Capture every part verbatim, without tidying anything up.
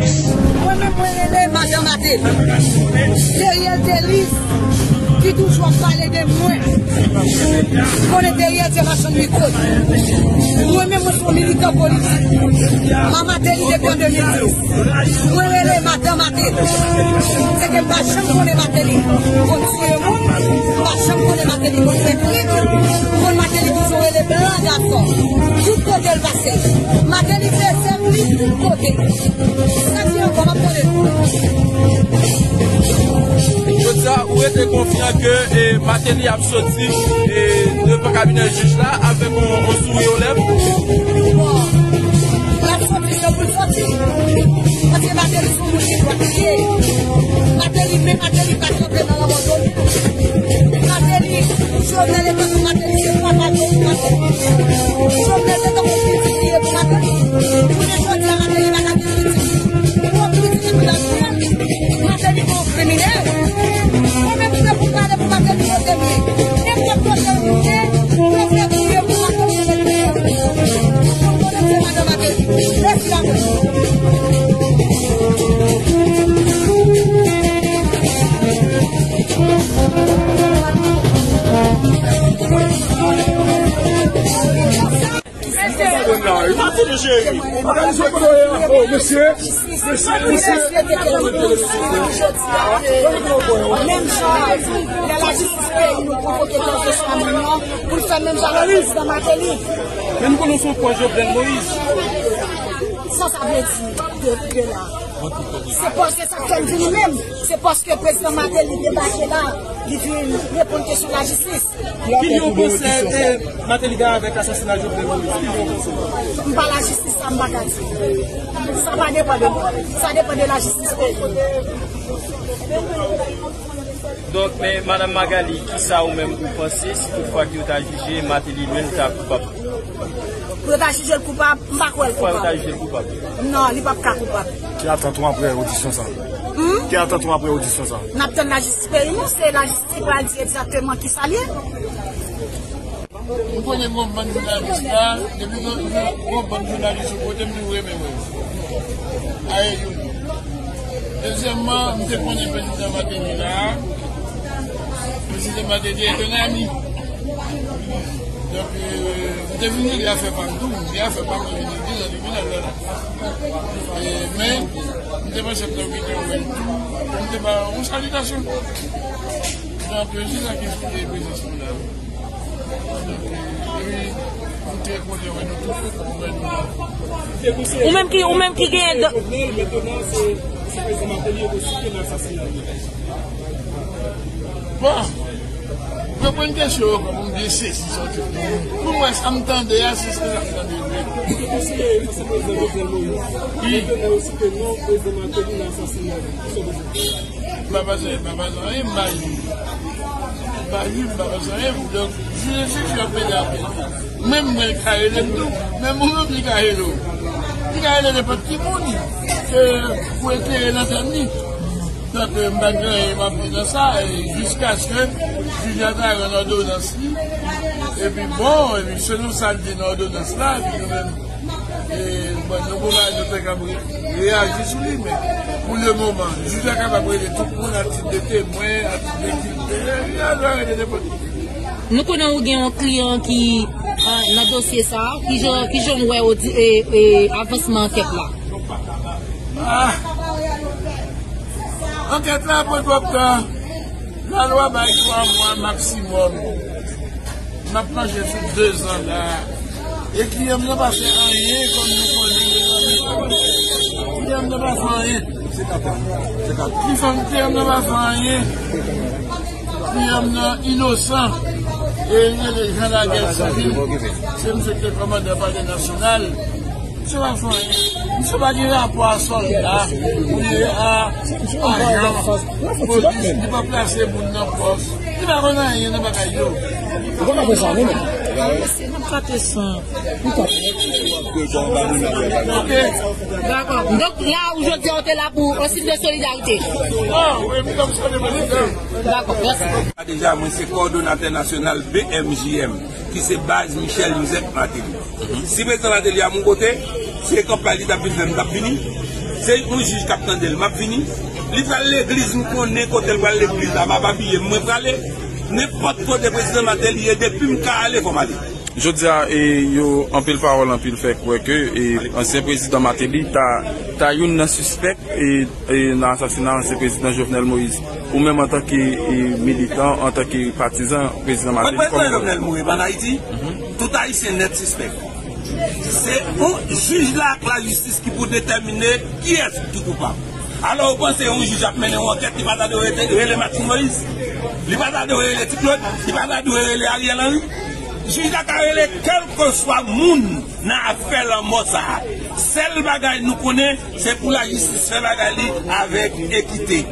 Mwen menm mwen rele Madan Mateli. Teriel Deliz ki toujou ap pale de mwen. Konnen Teriel se machann mikwo. Mwen menm mwen se yon militan politik. Mama Mateli depi an de mil dis. Mwen rele Madan Mateli. Se ke m pa janm konnen Mateli konn tiye moun, m pa janm konnen Mateli konn fè trik, m konn Mateli toujou rele blan gason. Tout kote l pase. Mateli se sèvi tout kote. Sa ki ankò, m ap konnen. Jodi a, ou rete konfyan ke, eh, Mateli ap soti, eh, devan kabinè jij la avèk yon, yon souri o lèv? Bon, l ap soti, se pou l soti. Paske Mateli se yon moun ki dwat li ye. Mateli, men Mateli pa kanpe nan lanmò Jovenel. Mateli, Jovenel te tankou Mateli se papa Jovenel. Jovenel te tankou pitit li ye pou Mateli. Jounen jodi a, Mateli pa ka gen pitit. Pou pitit li pou l ap pran. Mateli se yon kriminèl. Mwen menm, se pou pale pou Mateli kote m ye. Nenpòt kote m ye, yo fè touye pou Mateli. Mwen konnen se Madan Mateli. Mèsi anpil. Mesye, mesye, mesye, mesye. Menm jan lè lajistis peyi nou pwovoke kèlkeswa moun nan pou l fè menm jan ak prezidan Mateli. Men nou konnen se yon pwòch Jovenel Moïse. Sa sa vle di de, de la? Se pa, se sa k fè m vini menm. Se paske prezidan Mateli debake la, li vin reponn kesyon lajistis. Ki lyen w panse, eh, Mateli gen avèk asasina Jovenel Moïse? Ki lyen w panse? M pa lajistis, sa m pa ka di. Sa pa depann de mwen. Sa depann de lajistis peyi. Donk, men, Madanm Magalie, kisa ou menm ou panse si toutfwa ke yo ta jije Mateli menm ta koupab? Pou yo ta jije l koupab, m pa kwè l koupab. Pou yo ta jije l koupab? Non, li p ap ka koupab. Ki atant ou apre odisyon sa? Hmm? Ki atant ou apre odisyon sa? N ap tann lajistis peyi nou, se lajistis ki pral di egzakteman kisa l ye. M konnen gon bann jounalis la, depi gon, gon bann jounalis sou kote m toujou renmen wè. Aye youn. Dezyèmman, m te konnen prezidan Mateli la. Prezidan Mateli est un ami. Donk, euh, m te vin regle afè pa m tou, m gen afè pa m, m vin regle nan tribinal la. E, men, m te panse m te oblije wè l tou, m te ba yon salitasyon. Donk, se sa ki esplike prezans nou la. Donk, e, wi, m te kontan wè nou tou, m wè nou la. Ou menm ki, ou menm ki genyen do- Bon, reponn kesyon yo pou m byen sezi sòti. Pou m wè sa m tande a, si se sa m tande vre. Wi. M pa panse, m pa panse anyen, m pa jwenn. M pa jwenn, m pa panse anyen. Donk, jije, jije ap pede apèl. Menm mwen, li ka rele m tou. Menm ou menm, li ka rele w. Li ka rele nenpòt ki moun. E, pou eklere lantèn li. Donk, euh, m pa gen anyen m ap di nan sa, e jiskaske jij la ta rann òdonans li. Epi bon, epi selon sa l di nan òdonans la, epi nou menm, e, bon, nou poko ka, nou te ka re-, reyaji sou li, men pou le moman, jij la kapab rele tout moun a tit de temwen, a tit de kiltè, li a dwa rele nenpòt ki. Nou konnen ou gen yon kliyan ki, ah, nan dosye sa, kijan, kijan w wè odi-, e, e, avansman ankèt la? Ah! Ankèt la pran twòp tan. Lalwa bay twa mwa maksimòm. N ap mache sou dezan la. E kliyan m nan pa fè anyen, kòm nou konnen, mezanmi. Kliyan m nan pa fè anyen. Kliyan m nan pa fè anyen. Kliyan m nan inosan. E li rele Jean Laguerre Sivil. Se misye ki te kòmandan Palè Nasyonal. Misye pa fè anyen. Misye pa gen rapò a sòlda, oubyen a ajan polis. Li pa plase moun nan pòs. Li pa konn anyen nan bagay yo. Ou pa ka fè sa, non, men. Mesye, n ap trate san. Ok. Dakò. Donk, la, ou jodi a, ou te la pou yon siy de solidarite. Ah, wi, m t ap salye prezidan. Dakò, mèsi. Deja, mwen se kowòdonatè nasyonal B M J M, ki se baz Michel Joseph Martelly. Si prezidan Martelly a mon kote, se kanpay li t ap vin fè m t ap vini. Se yon jij k ap tande l, m ap vini. Li pral legliz, m konnen kote l pral legliz la, m ap abiye m, mwen prale. Nenpòt kote prezidan Martelly ye, depi m ka ale, fò m ale. Jodi a, e, yo anpil pawòl, anpil fè kwè ke, e, ansyen prezidan Martelly ta, ta youn nan sispèk, e, e, nan asasina ansyen prezidan Jovenel Moïse. Ou menm antanke, e, militan, antanke patizan prezidan Martelly, kòman w wè? Prezidan Jovenel mouri, pa an Ayiti? Tout Ayisyen nèt sispèk. Se yon jij la ak lajistis ki pou detèmine kiyès ki koupab. Alò, ou panse yon jij ap mennen yon ankèt, li pa ta dwe rete, rele Martine Moïse? Li pa ta dwe rele Ti Claude? Li pa ta dwe rele Ariel Henry? Jij la ka rele kèlkeswa moun nan afè lanmò sa a. Sèl bagay nou konnen, se pou lajistis fè bagay li avèk ekite.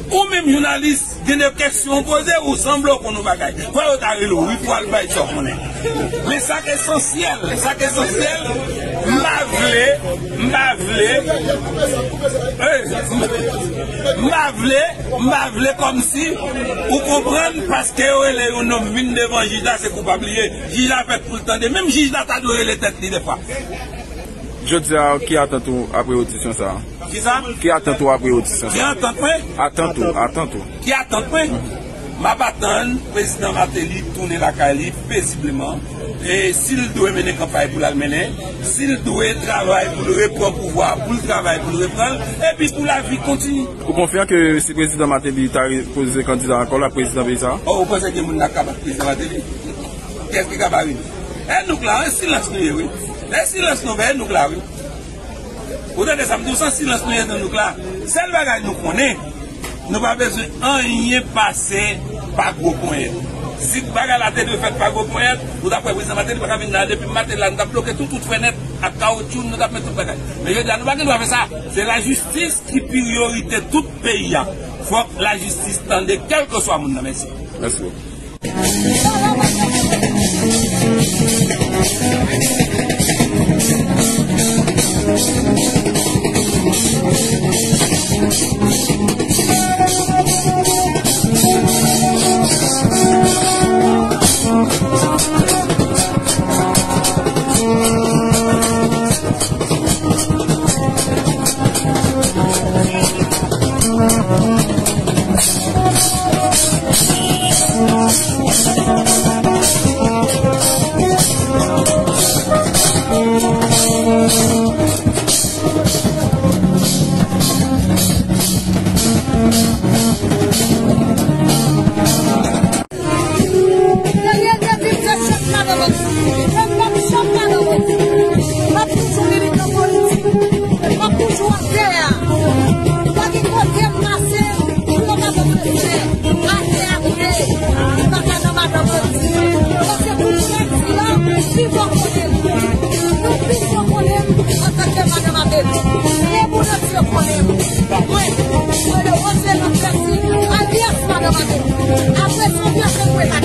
Ou menm jounalis, gen de kesyon w poze, ou sanble w konn yon bagay. Fò yo ta rele w, wi, pou w al bay sa w konnen. Men sa k esansyèl, sa k esansyèl, m pa vle, m pa vle, eh, m pa vle, m pa vle kòmsi, ou konprann, paske yo rele yon nonm vin devan jij la, se koupab li ye. Jij la fèt pou l tande. Menm jij la ta dwe rele tèt li defwa. Jodi a, ki atant ou apre odisyon sa a? Kisa? Ki atant ou apre odisyon sa a? Ki atant mwen? Atant ou, atant ou. Ki atant mwen? M ap atann prezidan Martelly tounen lakay li pezibleman. E si l dwe mennen kanpay pou l al mennen, si l dwe travay pou l reprann pouvwa, pou l travay pou l reprann l, epi pou lavi kontinye. Ou konfyan ke si prezidan Martelly ta repoze kandida ankò, l ap prezidan peyi sa a? Oh, ou panse gen moun nan k ka bat prezidan Martelly? Kiyès ki ka bare nou? E nou k la, e silans nou ye, wi. E silans nou fè, e nou k la, wi. Ou tande sa m di w, se an silans nou ye, e nou k la. Sèl bagay nou konnen, nou pa bezwen anyen pase pa gwo ponyèt. Si bagay la te dwe fèt pa gwo ponyèt, ou t ap wè prezidan Martelly pa ka vin la, depi maten la, nou t ap bloke tout wout fè nèt ak kawotchou, nou t ap met tout bagay. Men jodi a, nou pa gen dwa fè sa. Se lajistis ki priyorite tout peyi a. Fòk lajistis tande kèlkeswa moun nan. Mèsi. Mèsi. Dènye depi m se chèf ladan bandi. Mwen pap janm ladan bandi. M ap toujou militan politik. M ap toujou atè a. Pa gen kote m pase, pou yo pa ban m respè. Atè a koule. M pa ka nan madan bandi. Paske tout frè m di an, pi fò konnen m. Nou pi fò konnen m antanke madan Martelly. E moun ant yo konnen m. Mwen, mwen le Roselande Plessis, alyas madan Martelly. Apre sa, m pase mwen pa